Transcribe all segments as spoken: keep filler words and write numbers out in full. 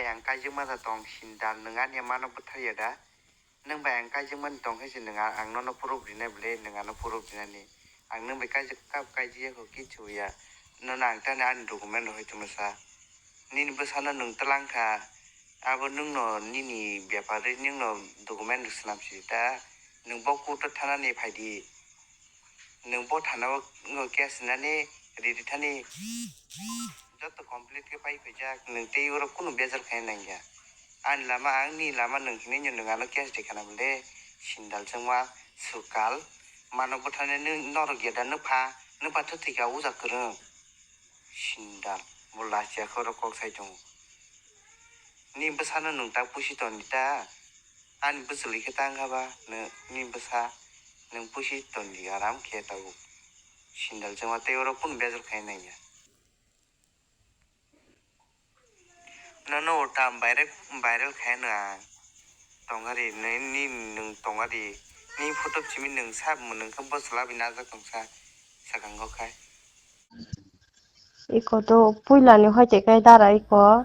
Ang kaijakma da tong sindal, nwng ani mano bwtharya da? Nwng bai ang kaijakmani tong khe se nwng a-, ang nono proof rinai bwle, nwng ano proof rinani. Ang nwng bai kaijak kap kaijakya kho kichu ya. Nono ang tani ani document rok hai tongma sa. Nini bwsano nwng twlang kha. Abo nwngno nini bepar ri nwngno document rok swnam si ta. Nwng bo court o thanani phaidi. Nwng bo thana o case rinani riri thani. Joto complete khe pai phaijak, nwng tei oro kunu bejal khai nangya. Ani lama, ang ni lama nwng hinwi nwng ano case rikha na bwle, sindal chwngma swkal. Mano bwthani nwng norok ya da nwpha, nwpha thwthwika uja kwrwng. Sindal, bo lachiya khe oro kok sai tongo. Ni bwsano nwng ta pusi toni ta? Ani bwchwlwi khe tang kha ba, nw-, ni bwsa nwng pusi toni aram khe tabuk. Sindal chwngma tei oro kunu bejal khai nangya. Nono ulta viral, viral khai no ang. Tongari, ni, ni, nwng tongari. Ni photo simi nwng sa, nwng khe bwchwla bi najak tong sa, swkango khai. Iko to puila ni hoite kai dara iko.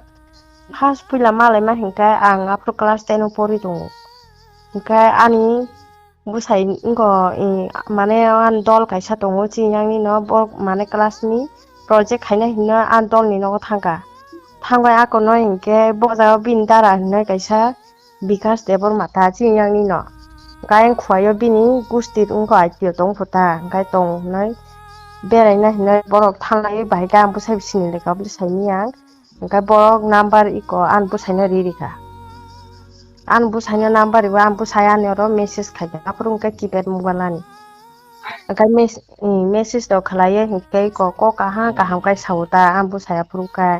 First puila malai ma hinkhe ang aphuru class ten o pori tongo. Hinkhe ani bwsai wngkha, i, mane ani dol kaisa tongo, chini yang ni no bo mane class ni project khaina hinwi ani dol ni nogo thangkha. Thangbai ako no hinkhe bo jaga bini dara hinwi kaisa Bikash Debbarma ta chini yang ni no. Hinkhe ayang khuaio bini gusti wngkha I T O tong phuta, hinkhe tong hinwi beraina hinwi borok thanglaiwi bahai khe ang bwsai bisingni lekha bwsai miyang. Hinkhe borok number iko ani bwsaino ri rikha. Ani bwsaino number riwi ani bwsai ani oro message khaikha, aphuru hinkhe keypad mobile ani. Hinkhe mes-, mm, message rok khlaiwi hinkhe iko kok kaham kaham khe sao ta ani bwsai aphuru khe.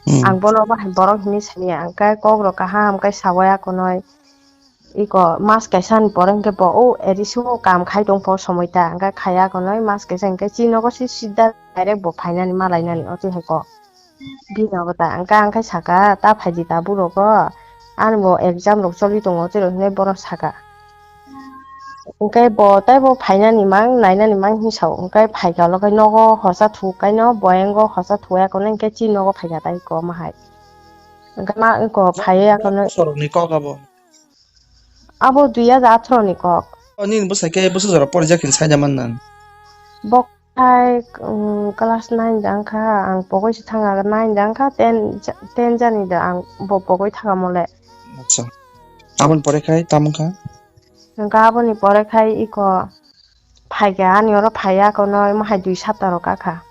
Hmm. Ang bono bahai borok hinwi sani, hinkhe kok rok kaham khe sawi akonoi. Iko mas kaisa ni pore hinkhe bo o A D C o kam khai tong pho somoi ta, hinkhe khaiya konoi mas kaisa hinkhe chini nogo si sida direct bo phainani malainani ote hai ko. Bini nogo ta hinkhe ang khai saka, "Ta phaidi ta borok o, ani bo exam rok choli tongo," ote rok hinwi bono saka. Hinkhe bo tei bo phainani mang, nainani mang hinwi sao, hinkhe phaikha ulo khe nogo hosa thuk kaino, bo ayang o hosa thuk ya konoi hinkhe chini nogo phaikha tai ko ma hai. Hinkhe ma iko phaiwi akonoi. Bosorokni kok abo? Abo dui hajar atharo ni kok. O nini bwsai khe bwsajora porijak hinwi saida man nang? Bo khai, um, class nine da wngkha, ang pogwi se thanga nine da wngkha, ten ja-, ten jani da ang bo pogwi thanga mole. Acha. Aboni pore khai tamo wngkha? Hinkhe aboni pore khai iko phaikha, ani oro phaiya kono omo hai dui sapta rok kakha.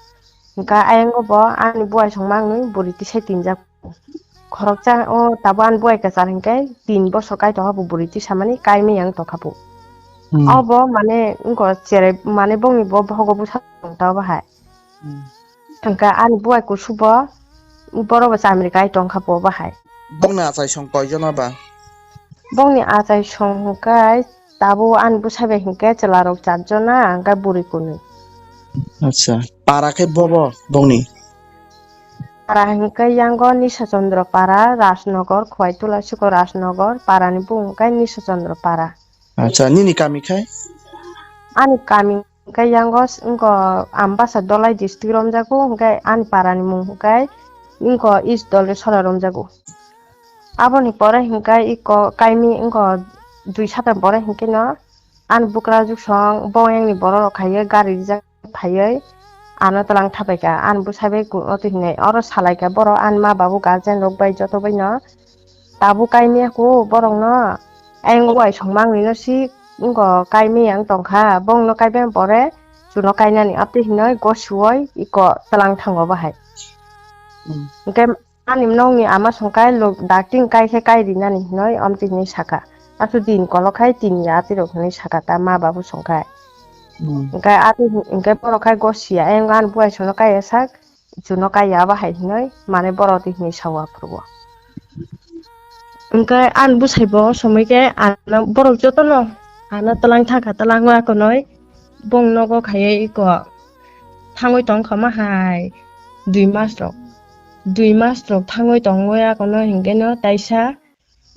Hinkhe ayang o bo ani buai song mangni buri tisai tinjak. Khoroksa o tabuk ani buai kwchar hinkhe tin bosor kai tongkha bo buri tisamani kai miyang tongkha bo. Hmm. Obo mane wngkha cherai mane bongni bo bohogo bwsa tong ta obo hai. Hmm. Hinkhe ani buai kusu bo borok bo chamri kai tongkha bo obo hai. Bongni achai song koijon ba? Bongni achai song hinkhe tabuk ani bwsai bai hinkhe chwla rok char jona hinkhe buri kunu. Acha, para khe bobo bongni? Para hinkhe yango Nisha Chandra para, Rajnagar, Khowai Tula Sikor Rajnagar, para ni bung hinkhe Nisha Chandra para. Acha, nini kami khai? Ani kami hinkhe yango s-, wngkha Ambasa Dolai district romjago, hinkhe ani para ni mung hinkhe wngkha East Dolai sora romjago. Aboni pore hinkhe iko kaimi wngkha dui sata pore hinkhe no ani bwkra juksong bo yang ni borok rok khai gari rijak. Phaiwi ano twlang thapaikha, ani bwsai bai ku-, oto hinwi oro salaikha borok ani ma babu guardian rok bai joto baino tabuk kaimya ku borokno ayang uaisong mangwino si wngkha kaimya wng tongkha, bongno kaibai pore chuno kainani oto hinwi gosiwoi iko twlang thango bahai. Hmm. Hinkhe ani nokni ama songkha lok dakti kai khe kai rinani hinwi omtwi hinwi sakha. Aswk din kolok khai tin ya atirok hinwi sakha ta ma babu songkha. Hmm. Hinkhe ati hin-, hinkhe borok khai gosiya, ayang ani buai sono kaiya sak, chuno kaiya abo hai hinwi, mane borok twi hinwi sao aphuru o. Hinkhe ani bwsai bo somoi khe ano borok jotono ano twlang thangkha, twlango akonoi bong nogo khaiwi iko thangwi tongkha ma hai dui mas rok. Dui mas rok thangwi tongwi akono hinkhe no taisa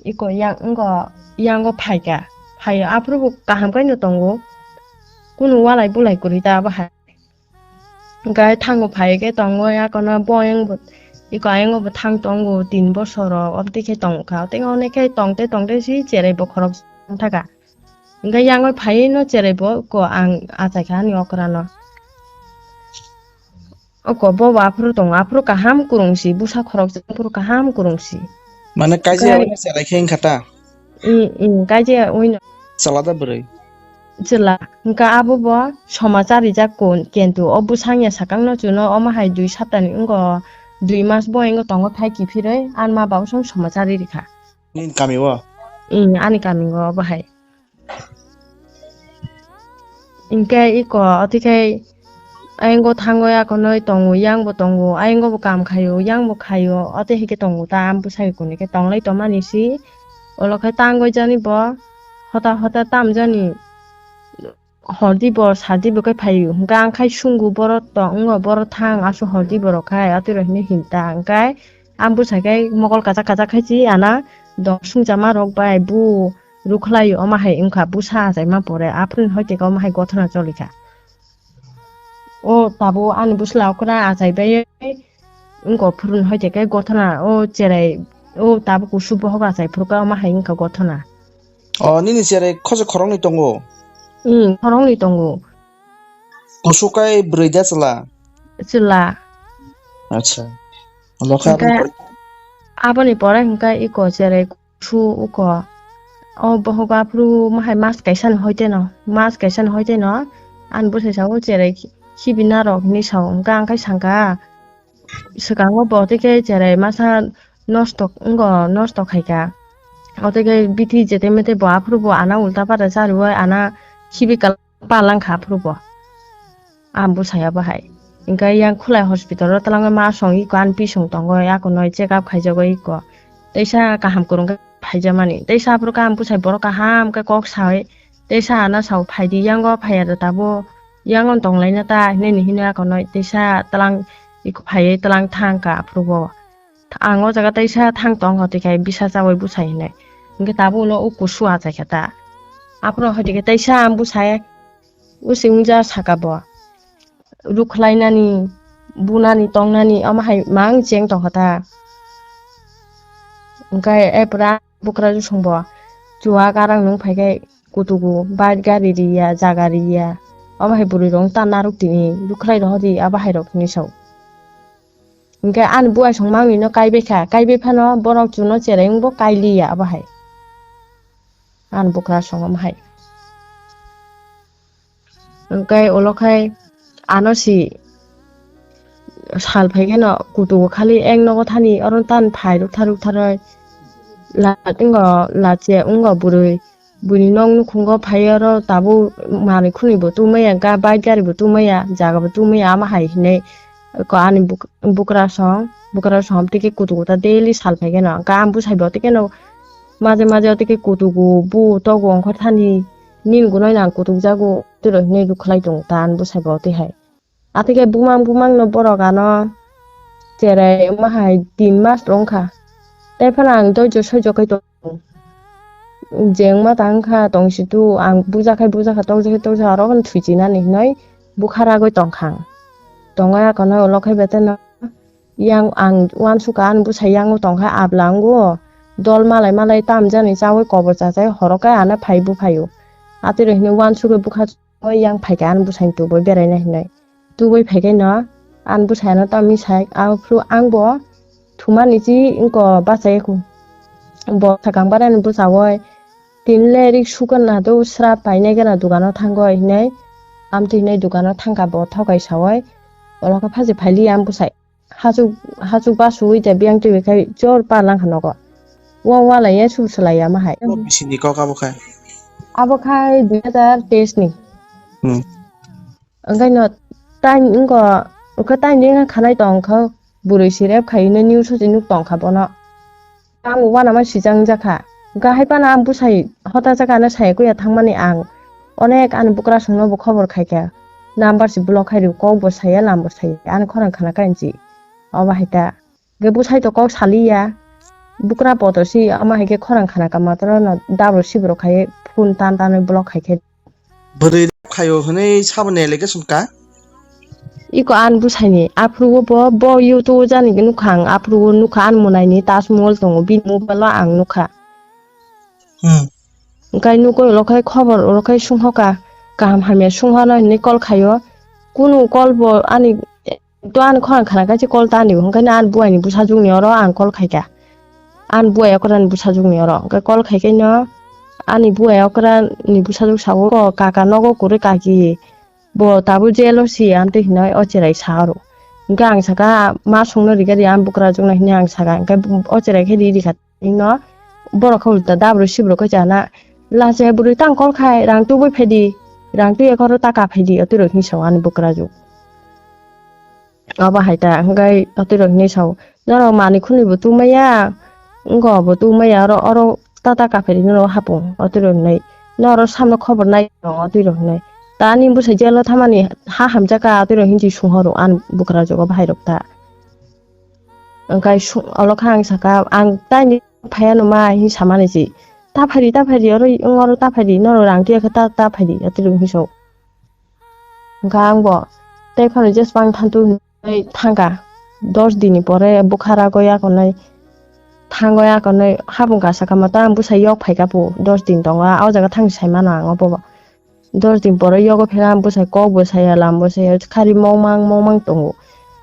iko yang wngkha, yango phaikha, phaio aphuru bo kaham khe no tongo, kunu walai bulai kwrwi ta abo hai. Hinkhe thango phai khe tongo, yakono boyang bo Iko ayang bo thang tongo tin bosor rok, obtwi khe tong kha. Tei ono khe tong tei tong tei si cherai bokhorok thaka. Hingke yang bai phai no cherai bo ko ang achai kha ani okra no. Oko bo aphuru tongo, aphuru kaham kurung si, busa khorok jang aphuru kaham kurung si. Mane kaijak Kai- wngkha cherai khe wngkha ta? Mm, mm, kaijak wngno. Chala da bwrwi? Chwla. Hingke abo bo somachari jak kun, kintu o bwsang ya sakang no chuno omo hai dui sapta ni wngo, dui mas bo wngwi tongo thai kiphirwi, ani ma babu song somachari rikha. Nini kami o? Mm, ani kami o obo hai. Hingke iko, otikhai ayang bo thango, akonoi tongo, yang bo tongo, ayang bo kam khaio, yang bo khaio, ote hike tongo ta, ang bwsai kuni khe tonglai tongmani si, olo khai tangoi jani bo, hota hota tam jani, hordi bo, sardi bo khe phaio, hingke ang khai sungo, boro tong, wngo, boro thang, asu hordi borok khai, atwi rok hine hinta, hingke ang bwsai khai mokol kachak kachak khai chi, ana dok sungchama rok bai bu, rukhlai omo hai wngkha, busa achaima pore aphuru hoi teka omo hai gothona cholikha. O tabuk ani bwsla okra achai bai wngkha phuru hoi teka gothona o cherai o tabuk kusu bohok achai phuru kha omo hai wngkha gothona. O nini cherai khosok khoroknwi tongo? Hmm, khoroknwi tongo. Kusu kai bwrwi da chwla? Chwla. Acha. Lokha Hingkhe aboni pore? Aboni pore hingkhe iko cherai Su uko. O bohogo aphuru mahai mas kaisa ni hoite no, mas kaisa ni hoite no. Ani bwsai sao cherai khibi narok hinwi sao. Hwnkhe ang khe sangkha, swkango bo tei khe cherai masa nosto wngkha, nosto khaikha. O tei khe bithi jete mete bo aphuru bo ana ulta pata chariui ana khibi kal-, Palangkha aphuru bo. Ang bwsai abo hai. Hingkhe yang khulai hospital o twlangwi ma song iko ani pisong tongo, akonoi check up khaijago iko. Teisa kaham kwrwng khe phaijamani. Teisa aphuru khe ang bwsai borok kaham khe kok saui. Teisa ano sao phaidi yango phaiya da tabuk. Yango tonglaina ta hinui ni hino akonoi teisa twlang iko phaiwi twlang thangkha aphuru bo. Ang o jaga teisa thang tong kha, twi khai bisa chaui bwsai hinui. Hingkhe tabuk ulo o kusu achai kha ta. Aphuru hai twi khe teisa ang bwsai using ja saka bo. Rukhlainani, bunani, tongnani, omo hai mang cheng tong kha ta. Hingkhe e pura bukra jusung bo chuwak arang nung phai khe kutugu bike gari riya, jaga riya. Omo hai bwrwi rok ta narwk tini rukhlai rohor di abo hai rok hinui sao. Hingke ani buai song mangni no kaibai kha, kaibai phano borok chuno cherai wngbo kailiya abo hai. Ani bukra song omo hai. Hingke ulo khai ano si sal phai kheno kutugo khali ek nogo thani oro tan phai ruk tharuk tharoi la tingo la che wngbo bwrwi. Buini nok nukhungo phai oro tabuk manwi khwnwi bo tubumaya, ga-, bike gari bo tubumaya, jaga bo tubumaya, ama hai hinwi ko ani buk-, bukra song, bukra song tei khe kutu kuta daily sal phai kheno. Ga ang bwsai bo tei kheno maje maje tei khe kutugo bu togo ongkhor thani nini gunoi nang kutuk jago tei rw hinwi rwkhlai tongo ta ani bwsai bo tei hai. Atwkhe bumang bumang no borok ano cherai wngma hai tin mas rok wngkha. Tei phano ang doijo soijo khai tongo. Je wngma ta wngkha tongsitu ang buja khai buja kha tokjak khai tokjak kha aro phano thwi chinani hinoi bukha ragwi tongkha ang. Tongwi akono ulo khai beteno yang ang uansukha ani bwsai yango tongkha abla wngo dol malai malai tamjani chaui kobor chachai horo khe ano phai buphaio. Atwiro hinwi uansugwi bukha O yang phaikha ani bwsai tubui beraina hinwi. Tubui phaikheno ani bwsai ano tamni sai, aphuru ang bo thumani chi wngko bachai kho. Bo sakang barani bwsao tini le rik sukha na do sra painai gana dogano thango hinwi. Amtwi hinwi dogano thangkha bo thokai saui. Olo khe phaji phailiya ang bwsai. Hachuk, hachuk basuwi de biyang twi khai jor pa lang kha nogo. Wa, wa lai ya sub salai ya ma hai. Bo bisini kok abo khai? Abo khai dui hazar teis ni. Hmm. Angkai no time wngko, wngkha time wngkha khanai tong kha bwrwi si rep khai no news o si nuk tong kha bono. Ang uanama sijang jakha. Gahai phano ang bwsai hota jakha no sai kuya thangmani ang. Onek ani bwkrasongno bo khobor khaikha. Number se block khai rw, kok bo saya, lam bo saya. Ani khorang khana kainchi. Obo hai ta. Ge bwsai to kok saliya. Bwkra poto si ama hai khe khorang khana ka mataro no dabro sibro khai phone tan tanwi block khai khe. Bwrwi khaio hwnwi sabo ni allegation ka? Iko an bwsaini, aphuru o bo, bo YouTube o jani nukha ang, aphuru o nukha an mwnaini Taj Mahal tongo, bini mobile o ang nukha. Hmm. Hwnkhe nukoi ulo khai khobor ulo khai sunghoka, kaham hamya sunghono hinwi call khaio. Kunu call bo ani, to ani khorang khana khe call ta ani, hwnkhe ani buaini bwsajwkni oro ang call khaikha. Ani buai okrani bwsajwkni oro. Hwnkhe call khaikhe no ani buai okrani bwsajwk sao, "Ko kaka nogo kwrwi kaki." Bo tabuk jail o si, amtwi hinwi o cherai sa oro. Hwnkhe ang saka, "Ma songno rikha ri, ang bukrajwkno," hinwi ang saka. Hwnkhe o cherai khe ri rikha, no borok khe ulta dabru sibru khe chana. Lachiya bwrwi tang kol khai, "Rang tubui phaidi, rang twi ekhoro ta ka phaidi," otirok hinwi sao ani bukrajwk. Obo hai ta, hwnkhe otirok hinwi sao, "Norok manwi khwnwi bo tubumaya, wngkha bo tubumaya, oro, oro ta ta ka phaidi norok hapung," otirok hinwi. "Norok samno khobor nai," otirok hinwi. "Tani bwsai jail o thamani ha hamjakha," otirok hinwi sung horo ani bukrajwk o bahairok ta. Hwnkhe sung-, olo khe ang saka, "Ang taini phaiya numa," hinwi samani si. "Ta phaidi, ta phaidi, oro, oro ta phaidi, norok rang twi khe ta, ta phaidi," otirok hinwi sao. Hwnkhe ang bo tei phano jeswk ang thantu hinwi thangkha. Dos din ni pore bwkha rago yakonai thango yakonai hapung kasa kama ta ang bwsai yok phaikha pu dos din tongo, o jaga thang sai mano ang obo. Dos din pore yogo phela ang bwsai kok bo saya, lam bo saya, khari mongmang mongmang tongo.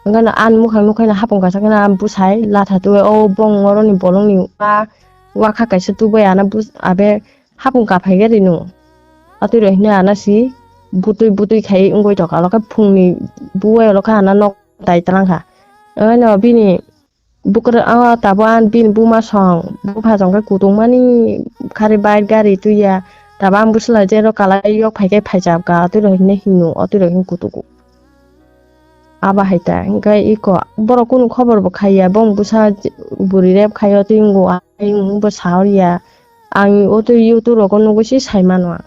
Hwnkhe no ani mukhang nukhaino hapung kasa kheno ang bwsai latha tubui, o bong oroni bolongni wa, wakha kaisa tubui ana bus-, abe hapung kaphai gari no. Atwi rok hino ana si butui butui khai wngwi tongkha, olo khe phungni buwai olo khe ana nok tai twlang kha. Ano bini bukra, ah, tabuk ang bini buma song, bupha song khe kutung mani khari bike gari twi ya. Tabuk ang bwsla jero kalai yok phai khe phaijak kha, atwi rok hinwi hino, atwi rok hin kutugo. Abo hai ta, hwnkhe iko borok kunu khobor bo khai ya, bong bwsa bwrwi rep khai o twi wngo, ai wng bo sa hor ya. Ang o twi YouTube rogo nugwi se sai mano ang.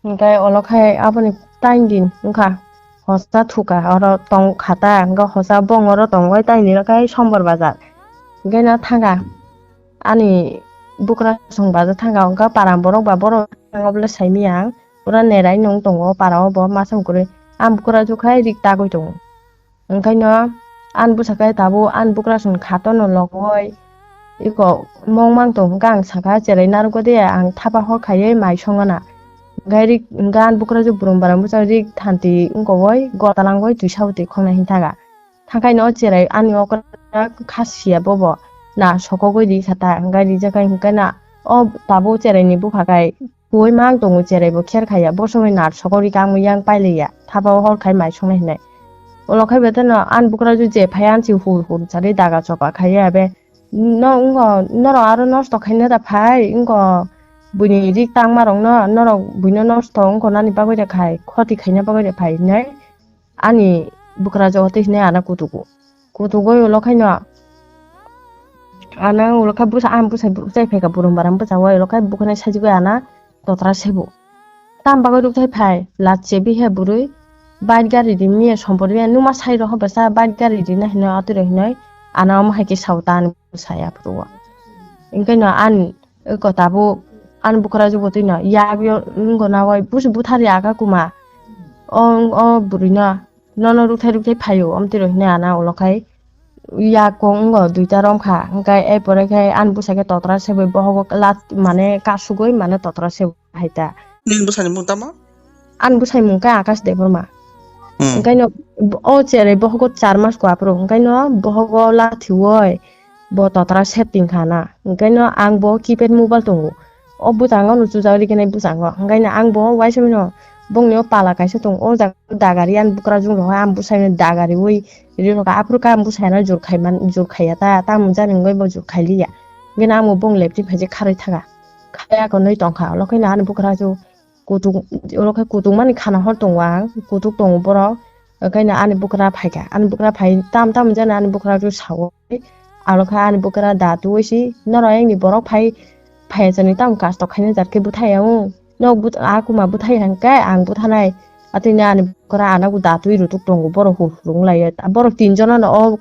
Hwnkhe olo khai aboni tain din wngkha, hosta thuka oro tong kha ta, hwnkhe hosta bong oro tongwi taini rok khai Sombor bazar. Hwnkhe no thanga ani bukra song bazar thanga, hwnkhe para borok ba borok thanga bole saimanya ang, pura nerai nung tongo para o bo masa kwrwi. Ang bukra jukha rik tagwi tongo. Hwnkhe no ani bwsa khe tabuk ani bukra song kha tono logoi. Iko mong mang tong hwnkhe ang sakha, "Cherai narwk de, ang thapa hor khaiwi mai songana." Hwnkhe rik, hwnkhe ani bukra jwk brum baram bwsa rik thanti wngkogoi, gotalangoi twisa bwtwi khongnai hwn thaga. Thangkhaino o cherai ani okra kha siya bobo na sokogoi ri kha ta, hwnkhe rijak khai hwnkhe na o tabuk cheraini bupha khai Kuui mang tongo, cherai bo kher khaiya, bo somoi nar sokori kangwi yang pailaiya, thapa o hor khai mai songnai hinai. Ulo khai beteno ani bukra ju je phai ansi hur hur chari daga chopa khaiya be. No wngkha norok aro nosto khaina da phai wngkha buini rik tangma rokno, norok buino nosto wngkha nani bagwi da khai, khoti khaina bagwi da phai hinai. Ani bwkra joto hinwi ana kutugo. Kutugoi ulo khaino ana ulo kha bwsa, ang bwsa bwchai phaikha, burum baram bwsa o ulo kha bwkhwnai sajagwi ana totra sebo. Tam bagwi rukthai phai, lachiya bihe bwrwi, bike gari rimya sompor ya, numa sai rokha bwsa bike gari rina hinwi atwiro hinwi ana omo hai khe sao ta ani bwsai aphuru o. Hwnkhe no ani Eko tabuk ani bwkra jubotwi no yak yo wngkha nagoi busi buthar ya kha kuma. O, o bwrwi no nono rukthai rukthai phaio, omtwi rok hinwi ana ulo khai yak kong wngkha duita romkha, hwnkhe e pore khe ani bwsai khe totra sebwi bohogo lat mane kasugwi mane totra sebwi hai ta. Nini bwsani mung tamo? Ani bwsai mung khe Akash Debbarma. Hmm. Hwnkhe no o cherai bohogo char mas kua phuru, hwnkhe no bohogo lathi oi bo totra setting kha na. Hwnkhe no ang bo keypad mobile tongo. O bwskango no chujak riknai bwskango. Hwnkhe no ang bo uaisa mano bongni o pala kaisa tongo. O jaga dagari ani bwkra jung rok ang bwsai mano dagari oi ri rok aphuru khe ang bwsai no jur khai man, jur khaiya ta, tamo jani wngwi bo jur khai liya. Hwnkhe no ang bo bong lepti phaijak kharwi thaga. Khaya konwi tongkha. Ulo khe no ani bwkra jung Kutuk, oro khe kutuk mani khana hor tongo ang, kutuk tongo borok, onkhaino ani bwkra phaikha, ani bwkra phai tam tam jani ani bwkra rw sao, aro khe ani bwkra da twiwi si, norok engni borok phai, phaiya chwngni tamo kasto khaina jar khe bwthai ya o, nok bwth-, a kuma bwthai ya hwnkhe ang bwthanai, atwini ani bwkra ano da twi rwtuk tongo, borok hur hur wng lai ya, borok tin jono no o,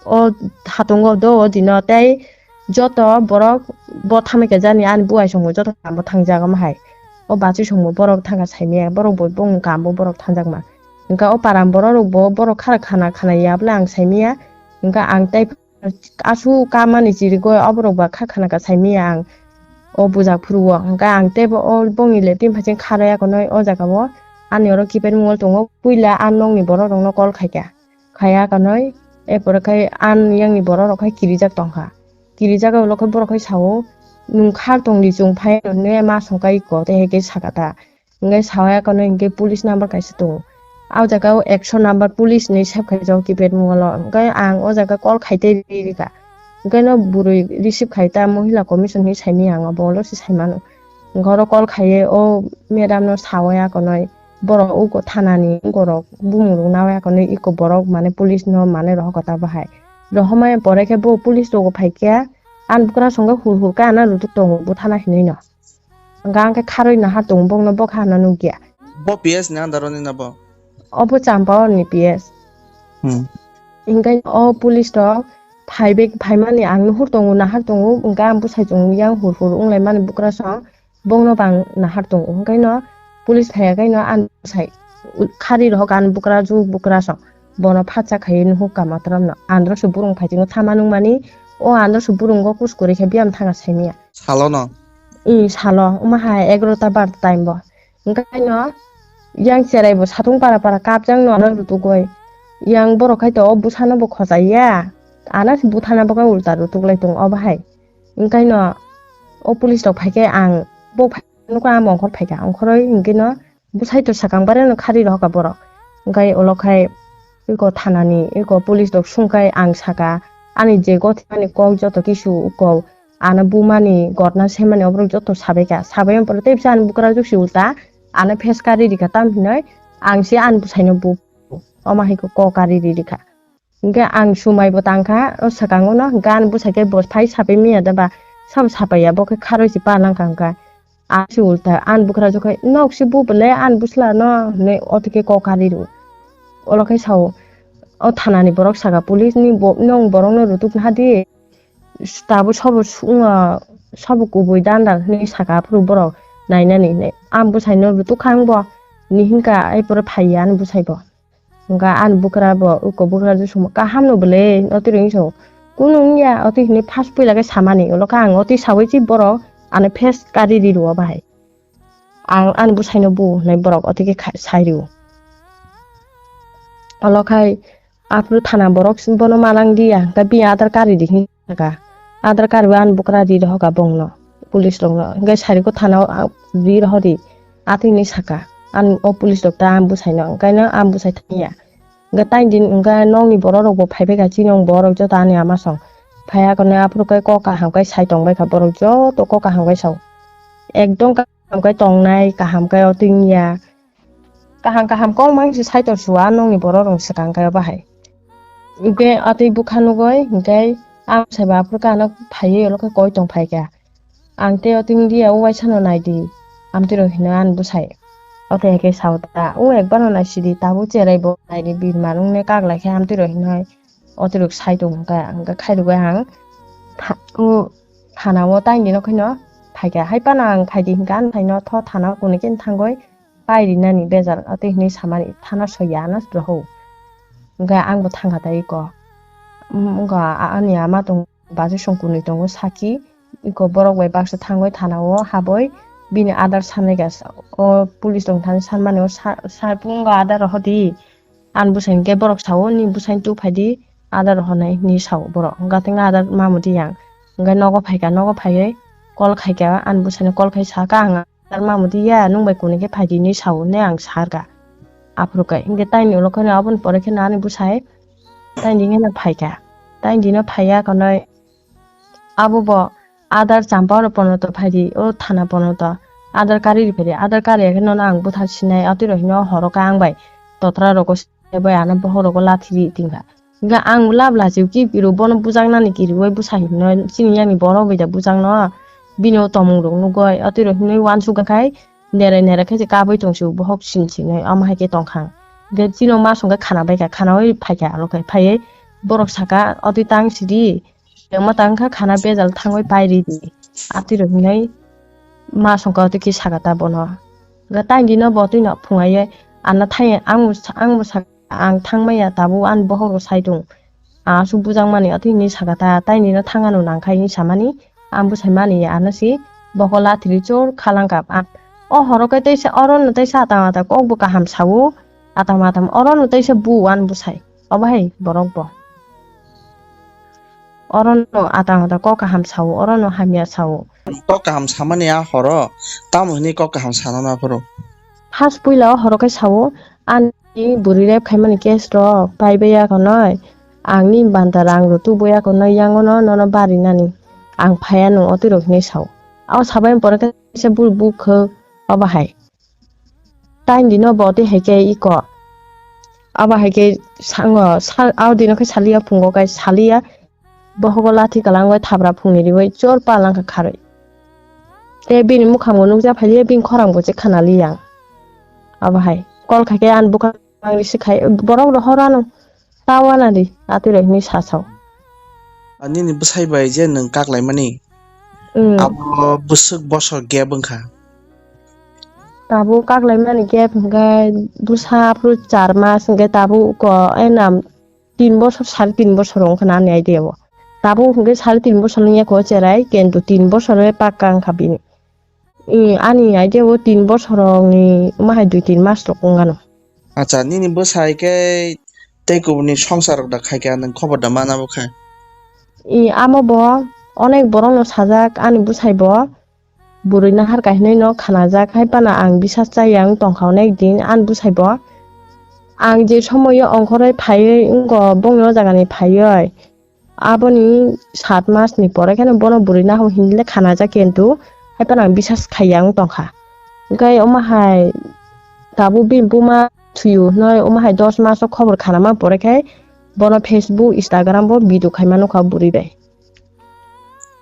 o hatungo do o dino tei, Joto borok bo thamwi khe jani ani buai songbo joto kambo thangjak omo hai. O bachwi songbo borok thangkha saimaya, borok bo bong kambo borok thangjakma. Hwnkhe o param borok rok bo borok khara khana khana ya bwle ang saimanya. Hwnkhe ang tei asu kamani chirigwi oborok ba kha khana ka saimanya ang o bujak phuru o. Hwnkhe ang teibo o bongni le tin phaising kharwi akonoi o jaga o ani oro keypad mobile tongo. Puila ang nokni borok rokno call khaikha. Khaya kanwi, epore khai an yangni borok rok khai kirijak tongkha. Kirijak ulo khai borok khai sao, "Nwng khar tongdi, chwng phai nw ma songkai ko," tei hai khe sakha ta. Hwnkhe sao ya kanwi hwnkhe police number kaisa tongo. O jaga o ekso number police ni save khaijak keypad mobile o. Hwnkhe ang o jaga call khai tei ri rikha. Hwnkhe no bwrwi receive khai ta, mohila commission hinwi saimanya ang abo ulo se saimano. Hwnkhe oro call khaiwi o madam no sao ya kanwi. Borok uko thanani borok bumung rok nawi akonwi iko borok mane police no mane rohor kota bahai. Rohormaya pore khe bo police rogo phaikhe, an bwkrang songkhe hur hur khe ano rutuk tongo bo thana hinwi no. Hwnkhe ang khe kharwi nahar tongo bokno bokha hwnna nukya. Bo P S ni under ni na bo? Obo Champawar ni P S. Hmm. Hwnkhe o police rok phaibe phaimani ang nuhur tongo nahar tongo hwnkhe ang bwsai chwng yang hur hur wnglaimani bwkrang song. Bongno bang nahar tongo. Hwnkhe no police phaiya khe no ang sai khari rohok ang bwkra ju bwkra song. Bono phatsa khaiwi nuhuk kama tram no. Andro se burung phai tongo thama nung mani. O andro se burung go kus kwrwi khe biyam thanga saimanya. Salo no? Ih, salo. Wngma hai egarota barota time bo. Hwnkhe no yang cherai bo satung para para kapjak no ano rutugwi. Yang borok khai to o bwsano bo khochai ya. Ano se buthana bo khe ulta rutuk lai tongo obo hai. Hwnkhe no o police rok phai khe ang bo phai nukha ang ongkhor phaikha, ongkhorwi hwnkhe no bwsai to sakang bare no khari rohorkha borok. Hwnkhe ulo khai eko thanani eko police rok sungkhai ang saka, ani je gothimani kok joto kisu uko ano bumani gotna semani oborok joto sabaikha, sabai pore tei ani bwkrajwk se ulta ano pheska ri rikha, tam hinwi ang se ani bwsaino bu omo hai khe kok kari ri rikha. Hwnkhe ang sumai bo tangkha o swkango no, hwnkhe ani bwsai khe bo phai sapai manya da ba, sabo sapai ya, bo khe kharwi se pa langkha hwnkhe. Ang se ulta ani bwkrajwk khai, "Nok se bu bwle ani bwsla no," hinwi oto khe kok kari rw. Olo khe sao, o thanani borok saka, "Police ni bo, nwng borok no rutuk naha di, tabuk sobo su-, wngya, sobo kubui danda," hinwi saka, aphuru borok nainani hinwi. Ang bwsai no rutuk kha ang bo, ni hinka ai pore phai ya ani bwsai bo. Hwnkha ani bwkra bo, uko bwkra jwk songma, "Kaham no bwle?" Otwi rwngwi sao. "Kunu wngya," otwi hinwi first puila khe samani. Ulo khe ang otwi saui si borok ano pheska ri ri rw bahai. Ang ani bwsaino bu hinwi borok otwi khe kha-, sai rw. Ulo khai aphuru thana borok bono ma lang di ya, hwnkhe bini Aadhaar card ri di hinwi saka. Aadhaar card bo ani bwkra ri rohorkha bongno, police rokno. Hwnkhe sari khe thana o, a, ri rohor di. Atwi hinwi saka. An o police rok ta ani bwsaino, hwnkhe no ani bwsai thangya. Hwnkhe taini din hwnkhe nokni borok rok bo phai phaikha, chini borok joto ani ama song. Phaiya hwnkhe aphuru khe kok kaham khe sai tong baikha borok joto kok kaham khe sao. Ekdom kaham khe tongnai, kaham khe otwi wngya. Kaham kaham kok mang se saitor sua nokni borok rok swkang khe bahai. Hwnkhe atwi bwkha nugwi hwnkhe ang bwsai bo aphuru khe ano phaiwi ulo khe koi tong phaikha. Ang tei otwi wngya o waisa no naidi, amtwi rok hino ani bwsai. Otwi hai khe sao ta, "O ekbar no naisidi, tabuk cherai bo naidi, birma nung ne kak lai khe," amtwi rok hinoi. Otwi rok sai tong kha, hwnkhe khai rwgwi ang tha-, o thana o taini dino khaino phaikha. Hai phano ang phaidi hinkhe ani phaino tho thana o kunu khe thangwi pai rinani bejal, otwi hinwi samani thana soya ano rohor. Hwnkhe ang bo thangkha ta iko. Wngkha a-, ani ama tong Bachai song kunui tongo saki, iko borok bai baksa thangwi thana o habwi bini adar sanai kha. O police tong thani sanmani o sa, sa, pungo adar rohor di. Ani bwsai hinkhe borok sao, "Nini bwsai tu phai di, adar rohor nai," hinwi sao borok. Hwnkhe adar mamudi yang. Hwnkhe nogo phaikha, nogo phaiwi call khaikha, ani bwsaino call khai saka ang. Adar mamudi ya, nwng bai kunu khe phai di hinwi sao, hinwi ang sa rwkha. Aphuru khe, hinkhe taini ulo kheno aboni pore kheno ani bwsai taini dino phaikha. Taini dino phaiya kheno abo bo adar champa oro pono to phai di, o thana pono to adar kari ri phai di, adar kari ya kheno ang buthar sinai, atwi rok hino horo khe ang bai totra rogo Bai ano bohrok o lathi ri tingkha. Hingkha ang lab lachi ki kiro bono bujaknani kiriwi bwsa hinwi chini yani borok bai da bujakno bini o tongmung rok nugwi atwi rok hinwi uansuk khai nerai nerai khe kabwi tong sio bohrok sin sinwi omo hai khe tongkha. Hingkhe chini o masong khe khana bai kha khana bai phai kha aro khe phaiwi borok saka otwi tang sidi. Yang ma tang kha khana bejal thangwi pai ri di. Atwi rok hinwi ma songkha twi khe saka ta bono. Ga tang di no bo twi no phungai ye Ano thai ang, ang bwsa ang thangmaya tabuk ani bohorok sai tongo. Aswk bujang mani otwi hinwi saka ta, tei nino thang ano nangkha hinwi samani, ang bwsai mani ya ano si bohok lathirwi chor khalangkha. A, o horo khe teisa orono teisa atam atam kokbo kaham sao, atam atam orono teisa bu ani bwsai. Obo hai borok bo. Orono atam atam kok kaham sao, orono hamya sao. Kok kaham samani a horo, tamo hinwi kok kaham sanano aphuru? First puila o horo khe sao, ani bwrwi rape khaimani case rok paibai ya konoi, ang ni banta rang rw tubui ya konoi, yangono nono barinani, ang phaiya nung otwi rok hinwi sao. O sabai pore khe se bul buk khe obo hai. Time dino bo tei hai khe iko. Abo hai khe sango, sa-, abo dino khe saliya phungo khe saliya. Bohogo lathi kwlangwi thabra phungni riwi chor palangkha kharwi. Tei bini mukhango nukja phailiya bini khorang bo se khana liya. Abo hai. Kol kha khe ani bwkhak risi khai borok rohor ano. Tawana di, atwi rok hinwi sa sao. Nini bwsai bai je nwng kak laimani, hmm, abo bwswk bosor gap wngkha? Tabuk kak laimani gap hwnkhe bwsa aphuru char mas hwnkhe tabuk ko, eh, nam tin bosor, sari tin bosor wngkha na ani idea o. Tabuk hwnkhe sari tin bosor wngya ko cherai, kintu tin bosor bai pakka wngkha bini. Ani idea o tin bosorni wngma hai dui tin mas rok wng ano. Acha, nini bwsai khe tei kubuni songsar rok da khai kha, nwng khobor da mana bo kha? Amo bo onek borok no sajak ani bwsai bo bwrwi nahar kahinwi no khanajak hai phano ang bisas chaya wng tongkha onek din ani bwsai bo. Ang je somoyo ongkhorwi phaiwi wngkha bongni o jaga ni phaiwi. Aboni sat mas ni pore kheno bono bwrwi nahar hinle khanajak kintu hai phano ang bisas khaiya wng tongkha. Hwnkhe omo hai tabuk bini buma thwiyo hinwi omo hai dos mas o khobor khanama pore khe bono Facebook, Instagram bo video khaima nukha bwrwi bai.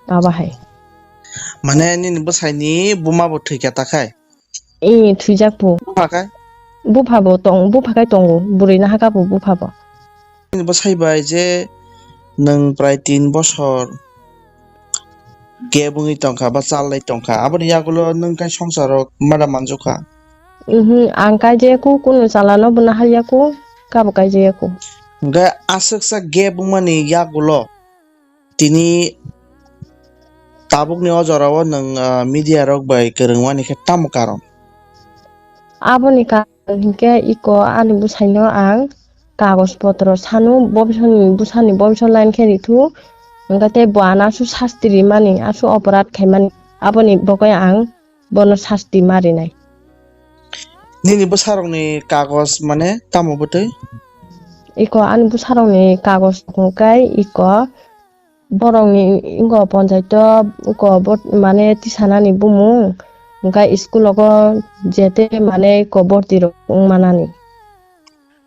Abo hai. Mane nini bwsai ni buma bo thwikha ta khai? Ee, thwijak bo. Bupha khe? Bupha bo tong, bupha khe tongo, bwrwi nahaka bo bupha bo. Nini bwsai bai je nwng prai tin bosor gap wngwi tongkha ba challai tongkha, aboni yagulo nwng kai songsaro mada manjokha? Mhm, ang kai je ku, kunu chalano bo nahar ya ku, kabo kai je ya ku. Hwnkhe aswksa gap wngmani yagulo tini tabukni o jorao nwng, ah, media rok bai kwrwngmani khe tamo karon? Aboni karon hinkhe iko ani bwsaino ang kagoj potro sanu bobisoni bwsani bobisor line khe rithu, hwnkhe tei bo ano aswk sasti rimani, aswk oporad khaimani, aboni bagwi ang bono sasti ma rinai. Nini bwsarokni kagoj mane tamo bwtwi? Iko ani bwsarokni kagoj hwnkhe iko borokni iko ponchaito iko bot-, mane tisanani bumung hwnkhe school o jete mane iko borti rok wng manani.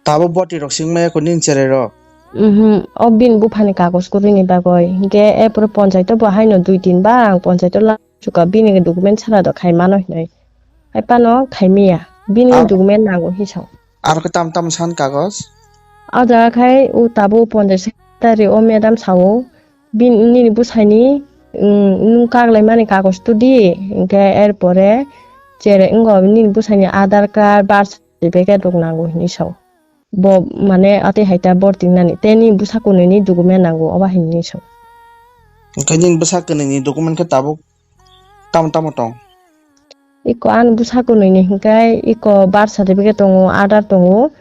Tabuk borti rok singmaya ko nini cherai rok? Mhm, o bini buphani kagoj kwrwini bagwi. Hinkhe e pore ponchaito bo haino dui tin bar ang ponchaito la-, suka bini document sara do khai mano hinwi. Hai phano khai miya. Bini document nango hinwi sao. Aro khe tam tam san kagoj? O jaga khai o tabuk ponchai secretary o madam sao. Bini, nini bwsaini, mm, nwng kak laimani kagoj to di. Hinkhe er pore cherai wngo nini bwsaini Aadhaar card, birth certificate rok nango hinwi sao. Bo mane atwi hai ta borti nani. Tei nini bwsa kwnwi ni document nango, obo hai hinwi sao. Hwnkhe nini bwsa kwnwi ni document khe tabuk tamo tamo tong? Iko ani bwsa kwnwi ni hwnkhe iko birth certificate tongo, Aadhaar tongo.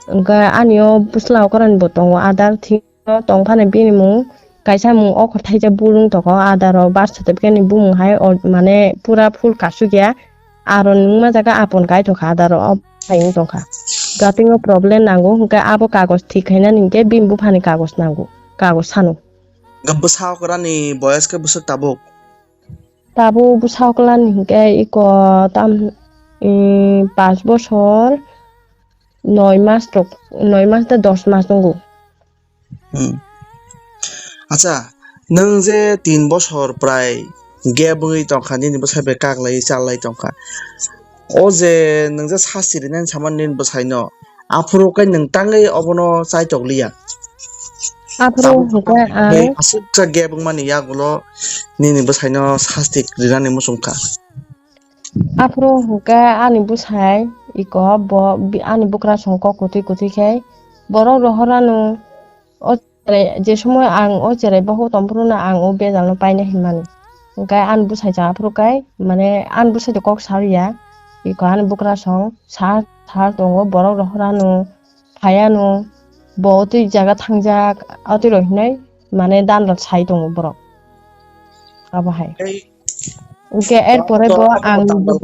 Hwnkhe ani o bwsla okra ni bo tongo Aadhaar, thik no tong phano bini mung kaisa mung o kwthai je bul wng tongo Aadhaar o, birth certificate ni bumung hai o mane pura full kasuk ya. Aro ni wngma jaga apon kai tongkha Aadhaar o, o hai wng tongkha. Gating o problem nango hwnkhe abo kagoj thik khainani hinkhe bini buphani kagoj nango, kagoj sano. Hwnkhe bwsa okrani boyes khe bwswk tabuk? Tabuk bwsa oklani hinkhe iko tam, mm, panch bosor noi mas rok, noi mas tei dos mas tongo. Hmm. Acha, nwng je tin bosor prai gap wngwi tongkha, nini bwsai bai kak lai, chal lai tongkha. O je nwng je sasti rinani samani nini bwsaino, aphuru khe nwng tangwi obono chaitok liya. Aphuru tabuk hwnkhe ang aswk khe gap wngmani yagulo nini bwsaino sasti rinani muchungkha. Aphuru hwnkhe ani bwsai, iko bo bi-, ani bwkrasong kok kwtwi kwtwi khe borok rohorano o cherai, je somoy ang o cherai bokhok tongphuru no ang o bejalno paina hinmani. Hwnkhe ani bwsai chana phuru khe, mane ani bwsai de kok sa rwya, iko ani bwkrasong sa, sa tongo, borok rohorano, phaiano, bo twi jaga thangjak, o twi rok hinwi mane dan rok sai tongo borok. Abo hai. Tei hwnkhe er pore bo ang bo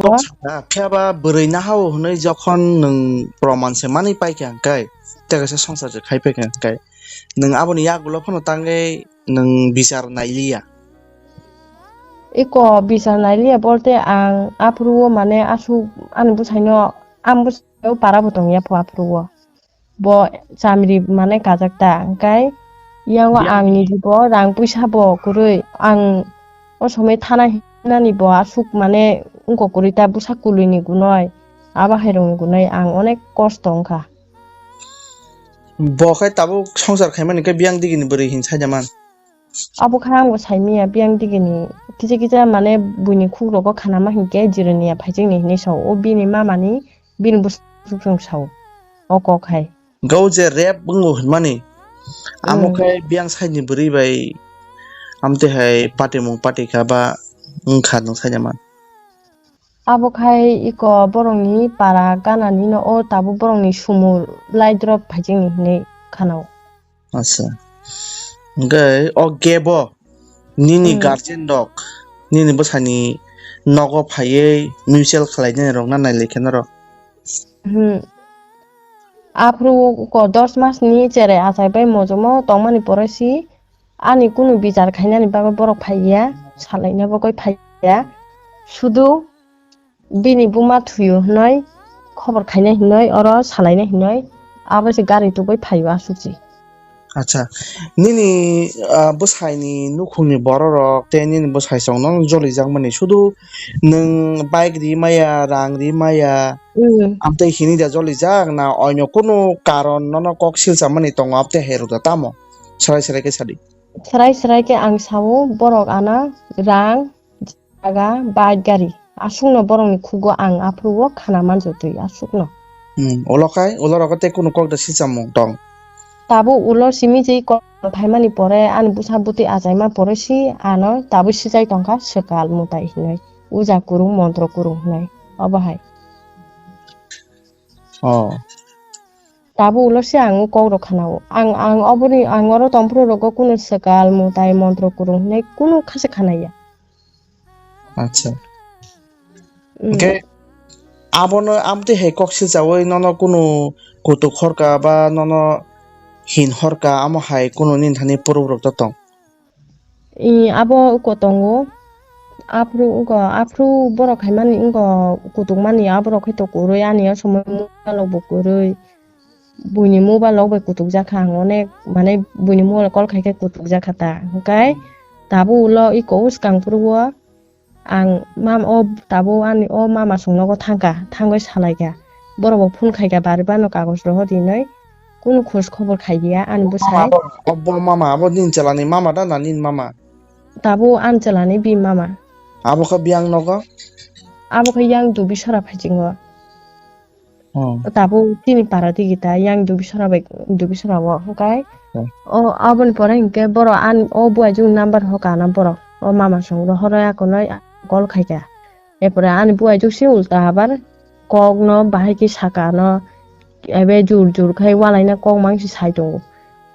phiya ba bwrwi nahao hwnwi jokhon nwng proman se manwi paikha hwnkhe, tei kaisa songsar se khai paikha hwnkhe, nwng aboni yagulo phano tangwi nwng bichar nailiya. Iko bichar nailiya bolte ang aphuru o mane aswk ani bwsaino, ang bwsaino para bo tongya pho aphuru o. Bo chamri mane kajak ta, hwnkhe yango yang ang niji bo rang puisa bo kwrwi, ang o somoi thana hinani bo aswk mane wngkok kwrwi ta bwsa kwlwini gunoi, abo hai rokni gunoi ang onek kosto wngkha. Bo khai tabuk songsar khaimani khe biyang digini bwrwi hin saida man. Abo kha ang bo saimanya, biyang digini kisa kisa mane buini khuk rogo khanama hinkhe jirania phaijak ni hinwi sao, o bini mama ni bini bwswk sao o kok hai. Hwnkhe o je rep wngo hinmani, amo Mm. khe biyang side ni bwrwi bai amtwi hai patimung patikha ba wngkha nwng saida man. Abo khai iko borokni para ganani no o tabuk borokni sumur lai drop phaijak ni hinwi khanao. Acha. Hwnkhe o gap o nini Mm. guardian rok nini bwsani nogo phaiwi mutual khwlainani rok na nailai khe norok? Hmm. Aphuru ko dos mas ni cherai achai bai mojomo tongmani pore si ani kunu bichar khainani bagwi borok phaiya, salaina bagwi phaiya. Sudu bini buma thuio hwnwi, khobor khainai hwnwi, oro salainai hwnwi, abo se gari tubui phaio aswk se. Acha, nini, ah, bwsaini nukhungni bororok tei nini bwsai chwng nono jolijakmani sudu nwng bike ri maya, rang ri maya, Mm. amtwi hini da jolijak na oino kunu karon nono kok silchamani tongo amtwi hai rwda tamo? Swrai swrai khe sadi. Swrai swrai khe ang sao borok ana rang jaga, bike, gari. Aswkno borokni khugo ang aphuru o khana manjotwi, aswkno. Hmm, ulo khai, ulo rogo tei kunu kok da silchamung tong? Tabuk ulo simi je kok phaimani pore, ani bwsa bwtwi achaima pore si ano tabuk sijai tongkha swkal mwtai hinwi, uja kwrwng, montro kwrwng hinwi, obo hai. Oh. Tabuk ulo se ang o kok rok khanao. Ang, ang oboni, ang oro tongphuru rogo kunu swkal mwtai montro kwrwng hinwi kunu kha se khanaya. Acha. Mm. Hwnkhe abono amtwi hai kok silchaui nono kunu kutuk horka ba nono hin horka amo hai kunu nini thani puruk rok to tong? I, abo uko tongo. Aphuru uko, aphuru borok hai mani uko kutuk mani aborok hai to kwrwi ani o somoi mobile rok bo kwrwi. Buini mobile rok bai kutuk jakha ang onek, mane buini mobile call khaikhe kutuk jakha ta. Hwnkhe tabuk ulo iko swkang phuru o ang mam-, o tabuk ani o mama song nogo thangkha, thangwi salaikha. Borok bo phone khaikha bari bano kagoj rohor hinwi. Kunu khoj khobor khaiya ani bwsai. Abo, abo mama, abo nini chalani mama da na nini mama? Tabuk ani chalani bini mama. Abo khe biyang nogo? Abo khe yang dubi sora phaichingo. Oh. Tabuk tini para digi ta yang dubi sora bai, dubi sora o hwnkhe. Hmm. O aboni pore hinkhe borok ani o buai jung number hoka na borok. O mama song rohor ya kono call khaikha. Epore ani buai jung se ulta abar kokno bahai khe saka no ebe jur jur khai walaina kok mang se sai tongo.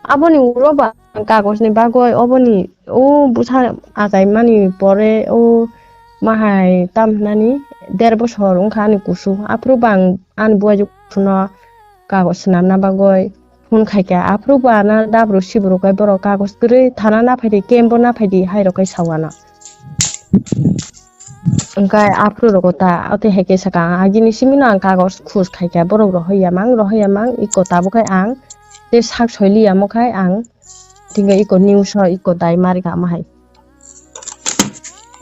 Aboni ulo ba kagoj ni bagwi oboni o bwsa achai mani pore o mahai tam hinani der bosor wngkha ani kusu. Aphuru bang ani buai jung kusuno kagoj swnamna bagwi phone khaikha. Aphuru bo ana dabru sibru khe borok kagoj kwrwi thana na phaidi, camp o na phaidi hai rok khe sao ano. Hwnkhe aphuru rogo ta, o twi hai khe sakha, agini simi no ang kagoj khus khai kha, borok rohor ya mang, rohor ya mang, iko tabuk khai ang tei sak soi li ya mo khai ang, tingkhe iko news o iko dai mari kha mo hai.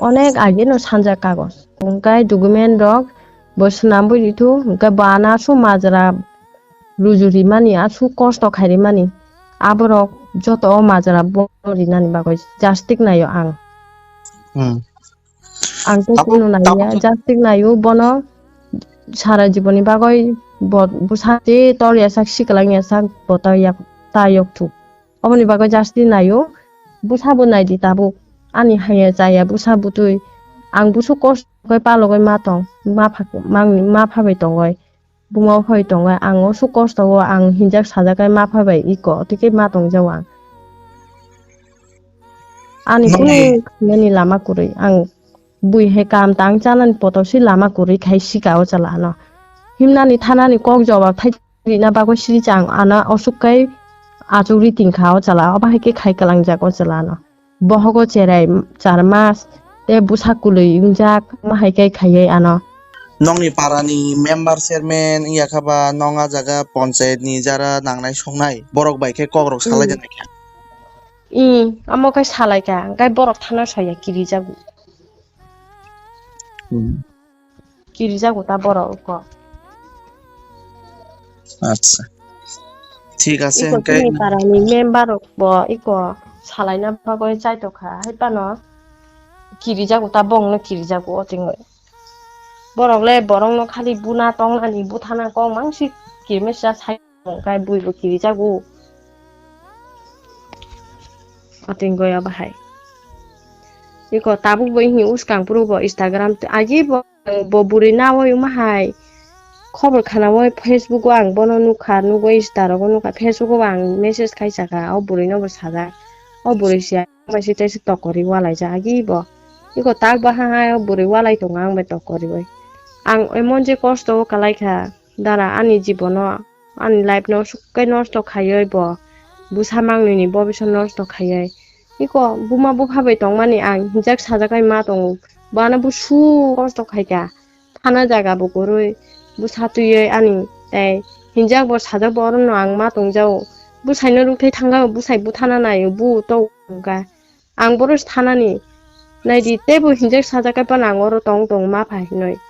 Onek age no sanjak kagoj, hwnkhe document rok bo swnam bui di thu, hwnkhe bo ano aswk majra ruju rimani, aswk kosto khai rimani, aborok joto o majra bo rinani bagwi jastik naio ang. Hmm. Ang tei tabuk, kunu naiya, tabuk, jastik naio bono, sara jiboni bagwi bo bwsa tei tor yasak siklang yasak bo ta yak ta yokthuk. Oboni bagwi jasti naio, bwsabo naidi tabuk. Ani haya chaya bwsa bwtwi. Ang bwswk kosto khe palogwi ma tong, ma pha-, mang-, ma phabai tongwi. Buma phai tongwi. Ang oswk kosto o ang hinjak sajak khe ma phabai iko, tei khe ma tongjao ang. Ani kunu nini khainani lama kwrwi. Ang bui hai kam tang chanani poto se lama kwrwi khai sika o chwla no. Himnani thanani kok jobab thai rina bagwi siri chang ana oswk kai achuk ri tingkha o chwla, obo hai khe khai kwlangjak o chwla no. Bohogo cherai char mas tei bwsa kwlwi wngjak, omo hai khe khaiwi ano. Nokni parani member chairman wngya kha ba, nong a jaga ponchayat ni jara nangnai songnai borok bai khe kok rok salai Hmm. Janai kha. Hmm, omo khe salai kha, hwnkhe borok thana soya kirijago. Hmm. Kirijago ta borok oko. Acha. Thik ase, iko hwnkhe chini parani member rok bo iko salaina bagwi chaitokha, hai phano kirijago ta, bongno kirijago o tingwi. Borok le borokno khali buna tongnani, buthana kok mangsi kirimesa sai. Hwnkhe buibo kirijago. Ating goya bahai. Iko tabuk bo hini uskang puru bo Instagram te agi bo, bo bwrwi nawi wngma hai. Khobor khana wai Facebook o ang bono nukha, nugwi Insta rogo nukha, Facebook o ang message khai saka, o bwrwi no bo sajak. O bwrwi siya bai se tei se tokori walaijak agi bo. Iko tak bahai hai o bwrwi walai tongo ang bai tokori bai. Ang emon je kosto o kwlai kha. Dara ani jibono, ani life no sukai nosto khaiwi bo, bwsa mangnini bobiswt nosto khaiwi. Iko buma bupha bai tongmani ang hinjak sajak bai ma tongo, bo ano busu nosto khaika, thana jaga bo kwrwi, bwsa twiwi ani tei hinjak bo sajak bo orono ang ma tongjao, bwsaino rukthai thangkha, bwsai buthana naio, bu to wngkha. Ang bono se thanani. Naidi teibo hinjak sajak khe phano ang oro tong tong ma phai hinwi.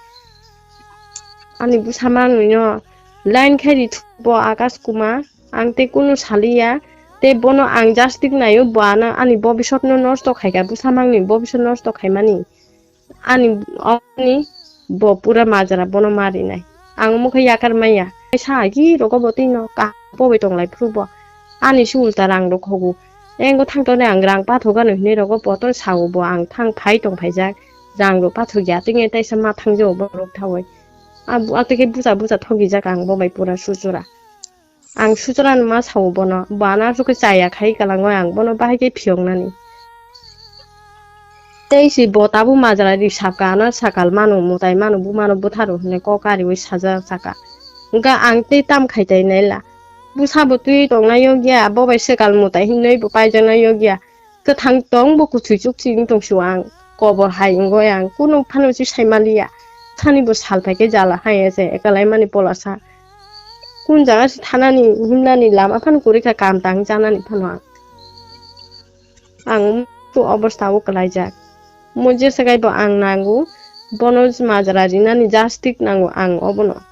Ani bwsa manwi no line khe ri thuk bo Akash Kumar. Ang tei kunu saliya. Tei bono ang jastik naio, bo ano ani bobiswt no nosto khaika, bwsa manwi bobiswt nosto khaimani. Ani, ani bo pura majra bono marinai. Ang omo khe yakar maya. Sa agi rogo bo twi no kaham pobai tonglai phuru bo. Ani se ulta rang rok hogo. Engo thang toni ang rang pathok gano hinwi rogo poto sao bo ang thang phai tong phaijak. Rang rok pathok ya twi nge taisa ma thang jao borok thawi. Abo atwi khe bucha bucha thogijak ang bo bai pura suchura. Ang suchurano ma sao bono, bo ano aswk khe chaya khai kwlango ang bono bahai khe phiyoknani. Tei se bo tabuk majra ri sapka ano sakal mano mwtai mano bumano bwtharo hwnwi kok kariwi sajak saka. Hwnkha ang tei tam khai tai naila. Bwsabo twi tongnai yokya, bo bai swkal mwtai hinwi bo paijaknai yokya. Kwthang tong bo kuthwi chukchi wng tong sio ang. Kobor hai wngwi ang kunu phano si sai maliya. Thani bo sal phai khe jala hai se ekalai mani pola sa. Kun jaga se thanani himnani lama phano kwrwi kha, kam tang chanani phano ang. Ang tu obostha o kwlaijak. Mo jesa gai bo ang nango. Bono majra rinani jastik nango ang obono.